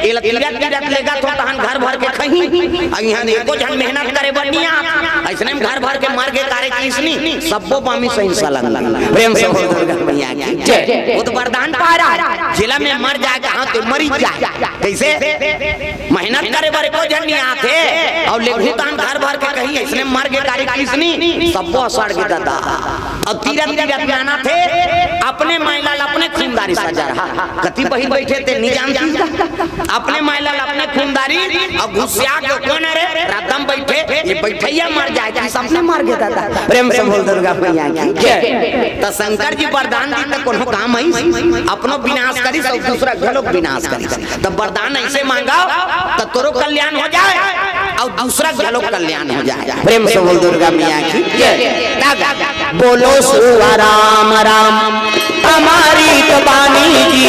एला तीरत तीरत लेगत हंव तहान घर भर के खहीं, अउ इहां एको झन मेहनत करे बर नी आत, अइसने म घर भर के मर गे कारे," कहिस नी, सब्बो बामी सही सलंग। प्रेम से बोल दुर्गा मैया की जय। ओ त वरदान पाय रहय, "जेला मैं मर जाय कहांव तें मरिच जाय।" कइसे? मेहनत करे बर एको झन नी आत हे, अउ लेगहूं तहान घर भर के खहीं, अइसने मर गे कारे कहिस नी, सब्बो ह सड़ गे ददा। अउ तीरथ तीरथ जानत हे, अपने माईला ल अपने खूनदारी सजा रहा। कति बहिर बइठे तें नी जानतिस। अपने माईला ल अपने खूनदारी, अउ घुसिया के कोन रे, रद्दा म बइठे, ए बइठइया मर जाय कहिस, अपने मर गे ददा। प्रेम से बोल दुर्गा मैया की जय। त शंकर जी वरदान दिस त कोनो काम आइस, अपनो विनाश करिस अउ दूसरा घलोक विनाश करिस। त वरदान अइसे मांगव, त तोरो कल्याण हो जाय अउ दूसरा घलोक कल्याण हो जाय। प्रेम से बोल दुर्गा मैया की जय। बोलो सुवा राम राम, अमृत बानी की।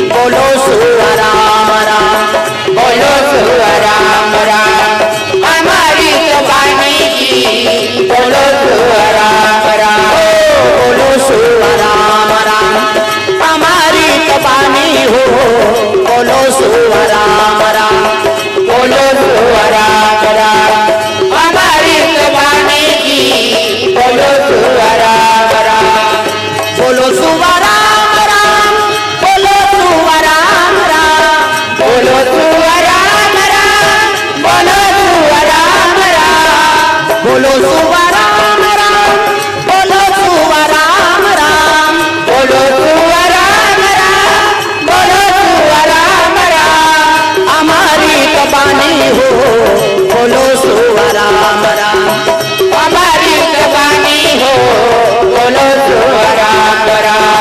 बोलो सुवा राम राम, बोलो सुवा राम राम, अमृत बानी की। बोलो सुवा राम राम, बोलो सुवा राम राम, अमृत बानी हो। बोलो सुवा राम राम, बोलो सुवा राम राम, अमृत बानी की। बोलो सुवा राम राम, बोलो सुवा राम राम, बोलो सुवा राम राम, बोलो सुवा राम राम, बोलो सुवा राम राम, बोलो सुवा राम राम, बोलो सुवा राम राम, बोलो सुवा राम राम, बोलो सुवा राम राम, अमृत बानी हो। बोलो सुवा राम राम, अमृत बानी हो। बोलो सुवा राम राम।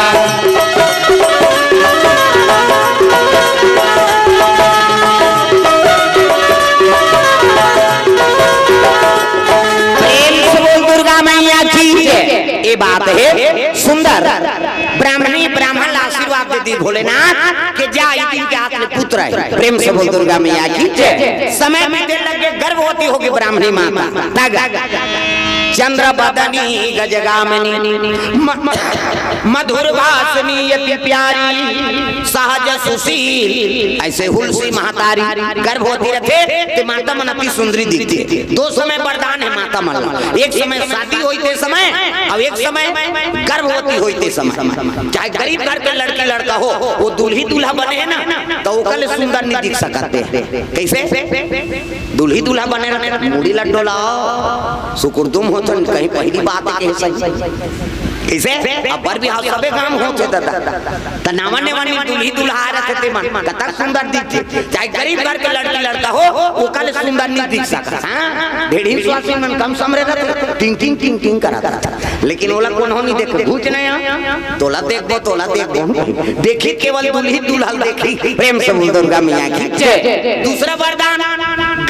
प्रेम से बोल दुर्गा मैया की जय। ए बात हे सुंदर। ब्राह्मणी ब्राह्मण ला आशीर्वाद दे दिस भोलेनाथ के जा, ए दिन के हाथ में पुत्र हे। प्रेम से बोल दुर्गा मैया की जय। समय बीते लगे, गर्भवती हो गे ब्राह्मणी माता। तग चंद्र बदनी गजगामिनी, म-, म-, मधुर भाषिणी अति प्यारी, सहज सुशील। अइसे हुलसी महतारी गर्भवती रथे, त माता मन अति सुंदरी दिखथे। दो समय वरदान हे माता मन ला, एक समय शादी होय ते समय, अउ एक समय गर्भवती होय ते समय। चाहे गरीब घर के लड़की लड़का हो, ओ दूल्ही दूल्हा बने हे ना, त ओकर ले सुंदर नी दिख सकत हे। कइसे? दूल्ही दूल्हा बने रहे, मुड़ी ल डोलाव, सुकुरदुम हो होथन, कहीं पहिली बात के सही। कइसे? अब्बर बिहाव सबे गांव होथे ददा। त नावा नेवा नी दुल्ही दुल्हा रथे ते मन, कतक सुंदर दिखथे। चाहे गरीब घर के लड़की लड़का हो, ओकर ले सुंदर नी दिख सकत। हाँ? ढेढ़ी सुवासिन मन कम समरे रथे, टिंग टिंग टिंग टिंग करत रथे। लेकिन ओला कोनो नी देखे, भूत नइ आ। तोला देखबो, तोला देखबो। देखी केवल दुल्ही दुल्हन देखी। प्रेम से बोल दुर्गा मैया की जय। दूसरा वरदान,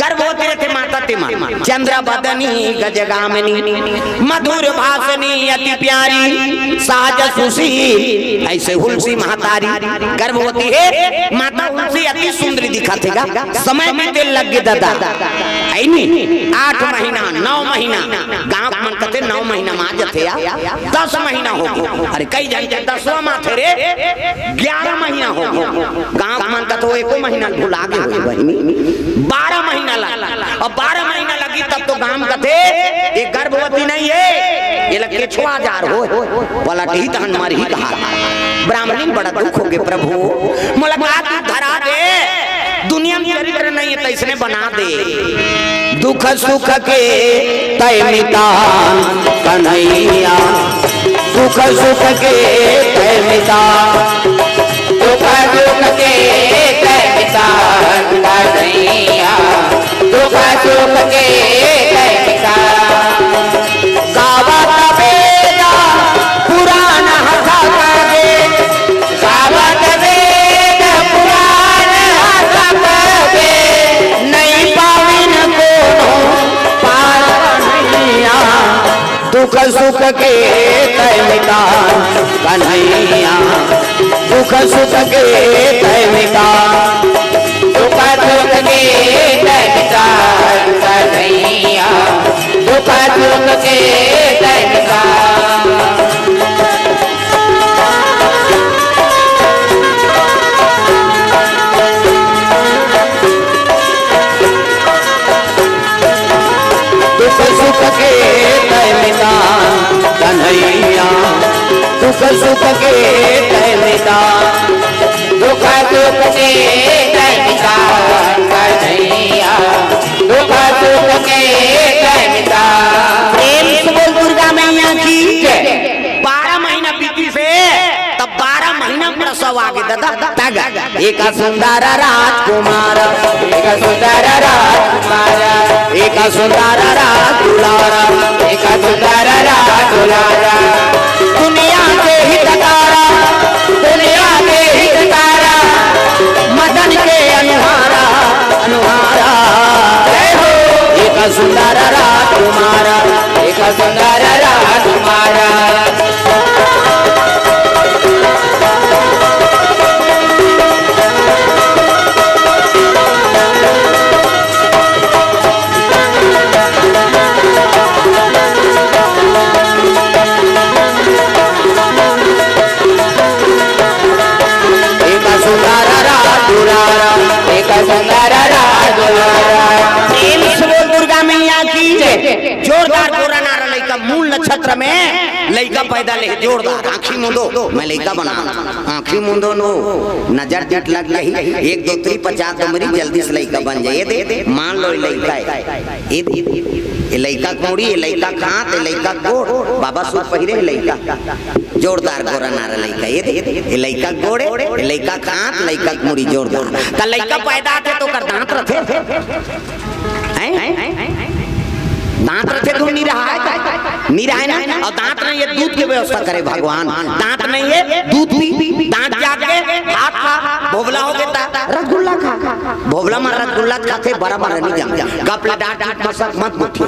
गर्भवती रथे माता ते मन। चंद्र बदनी गजगामिनी, मधुर भाषणी अति प्यारी, सहज सुशील ऐसे हुलसी महतारी। गर्भवती हे माता हुलसी अति सुंदरी दिखत हे गा। समय बीते लग गे ददा। ऐ नी, आठ महीना, नौ महीना, गांव मन कथे नौ महीना मा जथे या, दस महीना हो गे। अरे कई झन के दसवां मा थे रे, ग्यारह महीना हो गे। गांव मन कथे एको महीना भुला गे होही बहिनी, बारह महीना ला, अब बारह महीना लगी तब तो गांव कथे ये गर्भवती नइ हे, ये लग के छुआ जार हो, पलटही तहन मरही कहा। ब्राह्मणिन बड़ा दुख हो गे, प्रभु मोला का दुख धरा दे, दुनिया में चरित्र नइ हे, तइसने बना दे। दुख सुख के तय मितान कन्हैया, दुख सुख के तय मितान। दुख सुख के तय मितान कन्हैया, दुख सुख के तय मितान। गावत वेद पुराण हथ कहे, गावत वेद पुराण हथ कहे, नइ पाविन कोनो पार कन्हैया। दुख सुख के तय मितान कन्हैया, दुख सुख के तय मितान। दुख सुख के तय मितान कन्हैया, दुख सुख के तय मितान। दुख सुख के तय मितान कन्हैया, दुख सुख के तय मितान। दुख सुख के तय मितान कन्हैया, दुख सुख के तय मितान। प्रेम से बोल दुर्गा मैया की जय। बारह महीना बीतिस हे, तब बारह महीना प्रसव आगे ददा। तग एक सुंदर राजकुमार, एक सुंदर राजकुमार, एक सुंदर राजदुलार, एक सुंदर राजदुलार। दुनिया के हितकारा, दुनिया के हितकारा, मदन के अनुहारा, अनुहारा। जय हो। एक सुंदर राजकुमार, एक सुंदर राजकुमार। एक सुंदर राजदुलारा, एक सुंदर राजदुलारा। प्रेम से बोल दुर्गा मैया की जय। जोरदार गोरा नारा लइका मूल नक्षत्र में लइका पैदा ले जोरदार। आँखी मूंदो, मैं लइका बना। आँखी मूंदो नो, नजर दिट लग जाही। एक दो त्री पचास दो मेरी जल्दी से लइका बन जाए। ये दे, मान लो ये लइका हे। ये दे, ये लइका के मुड़ी, ये लइका के हाथ, ये लइका के गोड़। बाबा सूट पहिरे हे लइका। जोरदार गोरा नारा लइका। ये दे, ये लइका के गोड़ हे, ये लइका के हाथ, लइका के मुड़ी जोरदार। त लइका पैदा होथे त ओकर दांत रथे। हैं? दांत रथे तो नी रहा हे, नी रहा हे ना? अउ दांत नइ हे, दूध के व्यवस्था करे भगवान। दांत नइ हे, दूध पी, दांत जाग गे, भात खा, भोभला हो गे त रसगुल्ला खा। भोभला म रसगुल्ला खाथे, बड़ा मन नइ जम। गप ले डांट, डांट मसक मत गोठिया।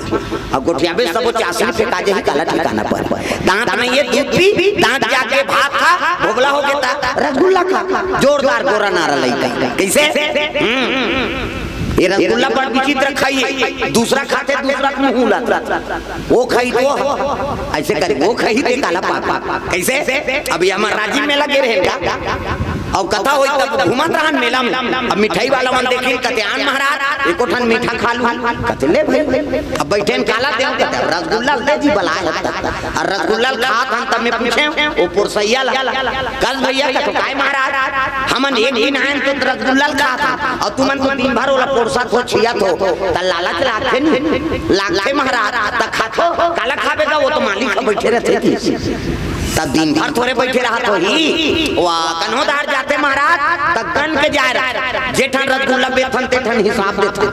अउ गोठियाबे सबो चासनी फेंका जाही, काला ठिकाना पर। दांत नइ हे, दूध पी, दांत जाग गे, भात खा, भोभला हो गे त रसगुल्ला खा। जोरदार गोरा नारा लइका। कइसे? हम्म। ये रसगुल्ला बड़ विचित्र खाई हे, दूसरा खाथे, दूसरा के मुंह उलात। वो खाई तो अइसे करे, वो खाई ते काला पाप। कइसे? अभी हमर राजिम मेला गे रहेन गा, अउ कथा होई तब घूमत रहन मेला में। अब मिठाई वाला मन देखिन, कथे, "आन महाराज, एको ठन मीठा खा लू।" कथे, "ले भाई।" अब बइठेन, "काला देव?" कथे, "अब रसगुल्ला दे जी, बलाए हे तब।" अउ रसगुल्ला ल खात हन तब में पूछेंव ओ पोरसइया ला, "कस भइया," कथे, "काय महाराज, हमन एक दिन आएन त रसगुल्ला ल खात हन, अउ तुमन तो दिन भर ओला पोरसत हो, छियत हो, त लालच लागथे नी?" "लागथे महाराज।" "त खाथो?" "काला खाबे गा, ओ तो मालिक ह बइठे रहिथे।" त दिन भर थोरे बइठे रहत होही, वा कन्हो दार जाथे महाराज, त गन के जाए रहय, जे ठन रसगुल्ला बेचथन, ते ठन हिसाब देथे।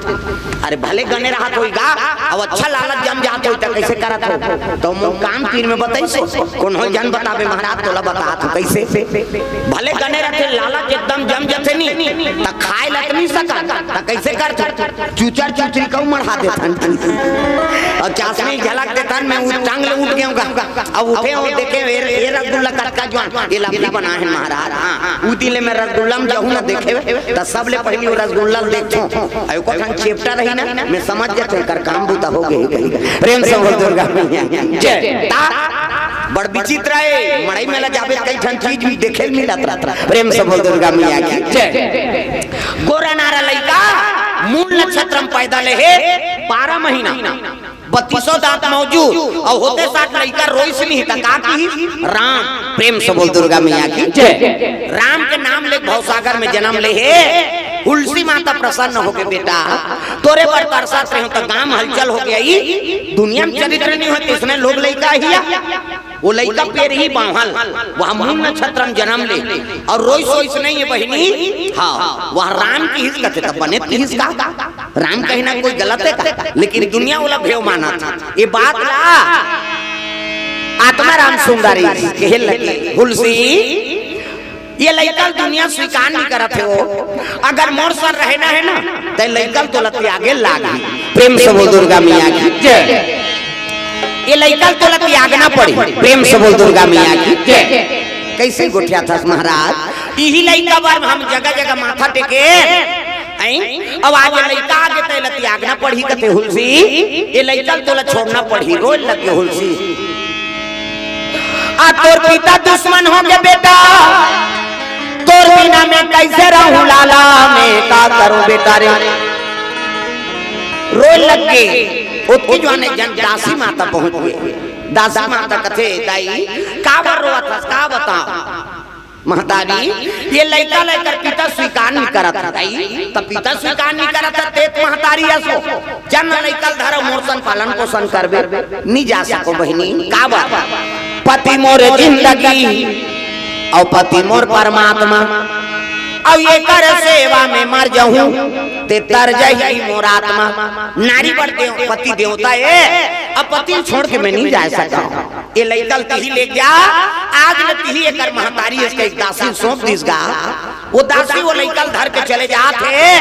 अरे भले गने रहत होही गा, अब अच्छा लालच जम जात होही, त कइसे करत हो? त मोर काम तीर में बताइस हो, कोनो ल झन बताबे महाराज, तोला बतात हों कइसे। भले गने रहथे, लालच एकदम जम जथे नी, त खाए ल त नी सकन, त कइसे करथे? चुचर चुचरी कऊ मढ़ा देथन। अउ चासनी झलक देथन, में उठ, टांग ले उठ गेंव गा। अब उठेंव, देखेंव, ए, ए रसगुल्ला कतका जुवान, ए लबली बनाए हे महाराज। हाँ, उ दिन ले में रसगुल्ला में जहूँ ना देखेंव, त सबले पहिली ओ रसगुल्ला ल देखथों। अउ एको ठन चेपटा रही ना, में समझ जाथों, एकर काम बूता हो गे हे कहिके। प्रेम से बोल दुर्गा मैया की जय। ता बड़ विचित्र हे, मड़ई मेला जाबे त कई ठन चीज भी देखे ल मिलत रहत। प्रेम से बोल दुर्गा मैया की जय। गोरा नारा लइका मूल नक्षत्र में पैदा ले हे, बारह महीना, बत्तीसों दांत मौजूद, अउ होते साठ लइका रोइस नहीं त का किहिस? राम। प्रेम से बोल दुर्गा मैया की जय। राम के नाम ले भवसागर में जनम ले हे। हुलसी माता प्रसन्न होके, "बेटा, तोरे बर तरसत रहेंव त गांव हलचल होगे हे, दुनिया में चरित्र नहीं होय, तइसने लोग लइका हिया।" ओ लइका पेरही बांवल, वह मूल नक्षत्र में जनम ले, अउ रोइस सोइस नहीं हे बहिनी। हाँ, वह राम किहिस कथे, त बने किहिस का? राम कहिना कोई गलत हे का? लेकिन दुनिया ओला भेव मानत हे। ए बात ला आत्मा राम सुंदरी कहे लगे, "हुलसी, ए लइका ल दुनिया स्वीकार नहीं करत हे ओ। अगर मोर सन रहना हे ना, त ए लइका ल तोला त्यागे लागही।" प्रेम से बोल दुर्गा मैया की जय। ए लइका ल तोला त्यागना पड़ही। प्रेम से बोल दुर्गा मैया की जय। कइसे गोठियाथस महाराज? इही लइका बर हम जगह जगह माथा टेके, अई? अब आज ए लइका आगे त एला त्यागना पड़ही कथे हुलसी, ए लइका ल तोला छोड़ना पड़ही। रोए लगे हुलसी। आ तोर पिता दुश्मन होगे बेटा, तोर बिना में कइसे रहूं लाला, में का करूं बेटा रे। रोए लगे। ओतकी जुवान एक झन दासी माता पहुंच गे। दासी माता कथे, "दाई, काबर रोवत हस, का बतांव?" महतारी, ए लइका ल एकर पिता स्वीकार नहीं करत हे। दाई, त पिता स्वीकार नहीं करत हे, ते त महतारी अस ओ। चल ना लइका ल धर अउ मोर सन पालन पोषण करबे। नहीं जा सकों बहिनी, काबर? पति मोर जिंदगी अउ पति मोर परमात्मा, अउ एकर सेवा में मर जहूं, ते तर जही मोर आत्मा। नारी बर देव, पति देवता ए, अब पति ल छोड़ के में नहीं जा सकंव। ए लइका ल तिही ले जा, आज ले तिही एकर महतारी अस कहिके दासी ल सौंप दिस गा। ओ दासी ओ लइका ल धर के चले जात हे।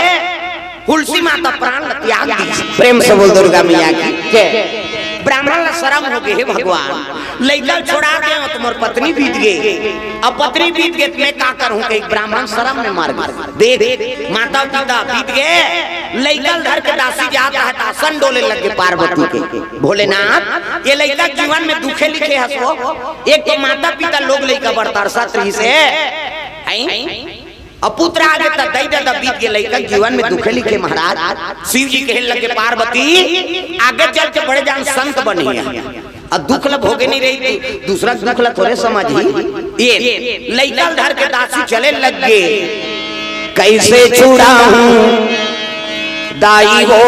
हुलसी माता प्राण ल त्याग दिस। प्रेम से बोल दुर्गा मैया की जय। ब्राह्मण ल सरम होगे, "हे भगवान, लइका ल छोड़ा देंव त मोर पत्नी बीत गे, अब पत्नी बीत गे त में का करहूं?" कहिके ब्राह्मण सरम में मर गे। देख, माता पिता बीत गे, लइका ल धर के दासी जात हे त असन डोले लगे पार्वती के, "भोलेनाथ, ए लइका के जीवन में दुखे लिखे हस ओ। एक तो माता पिता लोग लइका बर तरसत रहिस हे, अई? अब पुत्र आगे त दई ददा बीत गे, लइका के जीवन में दुखे लिखे महाराज।" शिव जी कहे लगे, "पार्वती, आगे चल के बड़े जान संत बनिहा।" अब दुख ल भोगे नहीं रही, दूसरा के दुख ल थोरे समझही। ए लइका ल धर के दासी चले लगे। कइसे छुड़ाहूं दाई हो,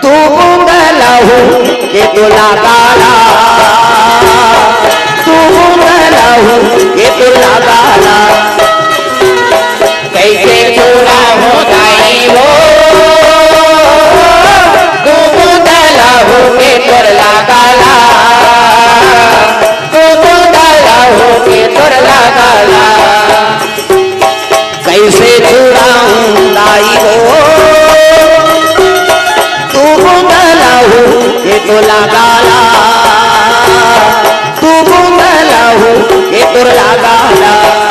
दू बूंद लहू के तोला गाला, दू बूंद लहू के तोला गाला। कइसे छुड़ाहूं दाई हो, दू बूंद लहू के तोला गाला, दू बूंद लहू के तोला गाला। कइसे छुड़ाहूं दाई हो, दू बूंद लहू के तोला गाला, दू बूंद लहू के तोला गाला।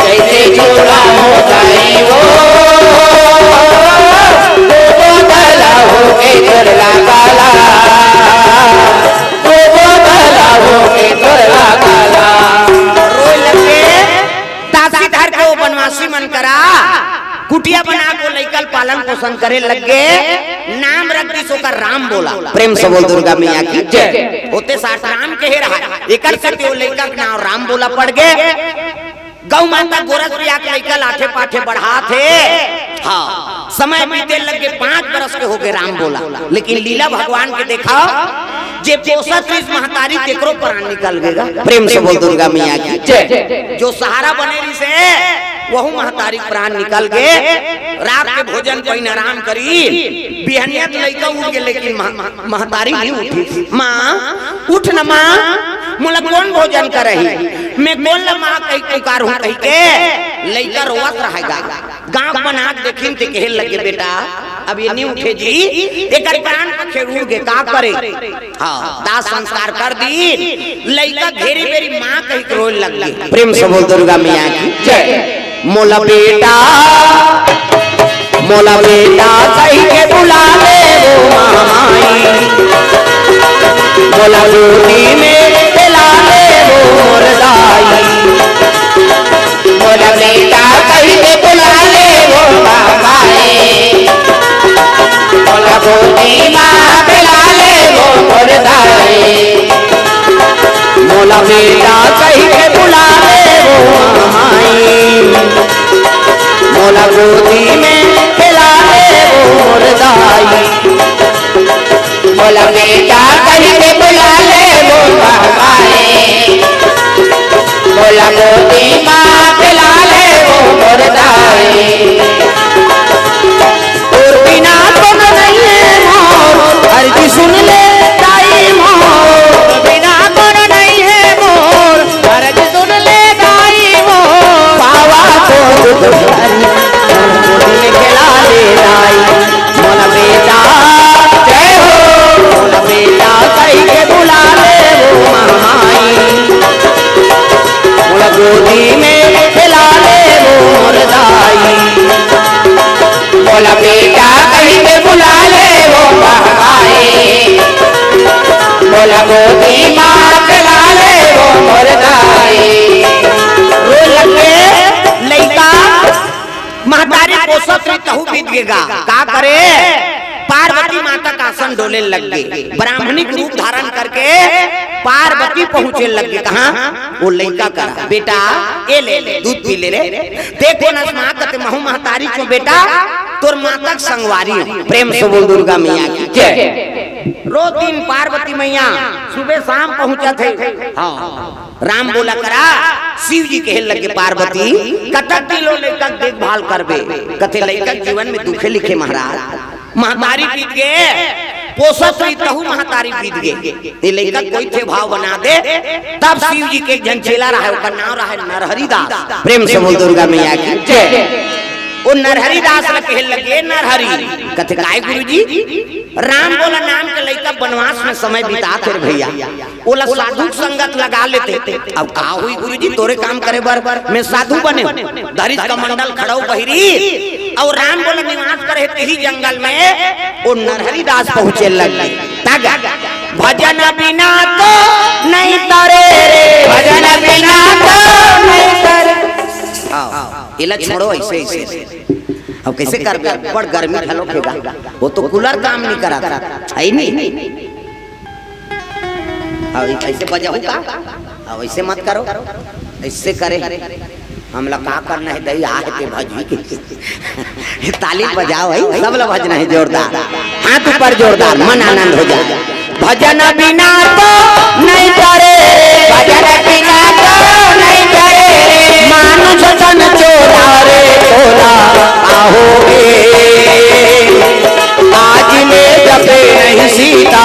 जैसे चूड़ा हो गई वो, वो बोतल हो के चुरला काला, वो बोतल हो के चुरला काला। रोए लगे। दासी धर के वो बनवासी मन करा कुटिया बना के लइका ल पालन पोषण करे लग गे। नाम रख दिस ओकर राम बोला। प्रेम से बोल दुर्गा मैया की जय। होते साठ राम कहे रहा, एकर से ते वो लइका के नाम राम बोला पड़ गे। गौ माता गोरस पिया के लइका लाठे पाठे बढ़ात हे। हाँ, समय बीते लग गे, पाँच बरस के हो गे राम बोला, लेकिन लीला भगवान के देखा, जे पोसत रहिस महतारी, तेकरो प्राण निकल गेगा। प्रेम से बोल दुर्गा मैया की जय। जो सहारा बने रहिस हे, वहू महतारी प्राण निकल गे। रात के भोजन पाइन आराम करी, बिहनिया त लइका उठ गे, लेकिन मह-, महतारी नहीं उठी। माँ, उठ न माँ, मोला कौन भोजन करही? मैं कौन ल माँ कहि पुकारहूँ कहिके लइका रोवत रहेगा। गाँव के मन आके देखिन ते कहे लगे, बेटा, अब ये नहीं उठे जी, एकर प्राण पखेर उड़ गे, का करे? हाँ, दाह संस्कार कर दीन, लइका घेरी बेरी माँ कहिके रोए लग गे। प्रेम से बोल दुर्गा मैया की जय। मोला बेटा, मोला बेटा कहिके बुला ले वो महामाई, मोला गोदी में खेला ले वो मोर दाई। मोला बेटा कहिके बुला ले वो महामाई, मोला गोदी मा खेला ले वो मोर दाई। मोला बेटा कहिके बुला ले वो माई, मोला गोदी में खेला ले वो मोर दाई। मोला बेटा कहिके बुला ले वो माई, मोला गोदी मा खेला ले वो मोर दाई। तोर बिना कोनो नइ हे मोर, अर्जी सुन ले दाई मोर। तोर बिना कोनो नइ हे मोर, अर्जी सुन ले दाई मोर। पावा तो दुख हरी, मोर गोदी में खेला ले दाई। मोला बेटा, जय हो, मोला बेटा कहिके बुला ले वो महामाई। मोला गोदी में खेला ले वो मोर दाई। मोला बेटा कहिके बुला ले वो महतारी, मोला गोदी मा खेला ले वो मोर दाई। रोए लगे लइका, महतारी पोसत रही तहू बीत गेगा। का करे? पार्वती माता का आसन डोले लग गे। ब्राह्मणिक रूप धारण करके पार्वती पहुंचे लग गे। कहाँ? वो लइका करा, बेटा, ए ले ले, दूध पी ले रे। देखो न माँ कते महू महतारी चो बेटा, तोर माता के संगवारी हो। प्रेम से बोल दुर्गा मैया की जय। रोज दिन पार्वती मैया सुबह शाम पहुंचत हे। हाँ, राम बोला करा, शिव जी कहे लगे पार्वती, कतक दिन ओ लइका के देखभाल करबे? कथे लइका के जीवन में दुखे लिखे महाराज। महतारी बीत गे, पोसत रही तहू महतारी बीत गे। ये लइका कोई थे भाव बना दे, तब शिव जी के एक झन चेला रहे, ओकर नाम रहे नरहरि दास। प्रेम से बोल दुर्गा मैया की जय। ओ नरहरि दास ल कहे लगे, नरहरि। कथे काय गुरुजी? राम बोला नाम के लइका बनवास में समय बितात हे रे भैया, ओला साधु के संगत लगा लेते। अब का होई गुरुजी, तोरे काम करे बर मैं साधु बने हूँ। धरिस कमंडल खड़ाऊ बहिरी, अउ राम बोला निवास करे हे तेही जंगल में। ओ नरहरि दास पहुंचे लग गे। तग भजन बिना तो नहीं तरे रे, भजन बिना तो नहीं तरे। हाँ, एला छोड़ो ऐसे, ऐसे। अब कैसे करबे? बड़ गर्मी घलो के गा। वो तो कूलर काम नहीं करा था, है नहीं? अब ऐसे बजाऊ का? अब ऐसे मत करो, ऐसे करे। हमला का करना है दई, आहे ते भजही के। ताली बजाओ है, सब ला भजना है जोरदार। हाथ ऊपर जोरदार, मन आनंद हो जाए। भजन बिना तो नहीं तरे, भजन बिना तो नहीं तरे। मानुष तन चोला रे चोला, आहोगे। आज ले जपे नहीं सीता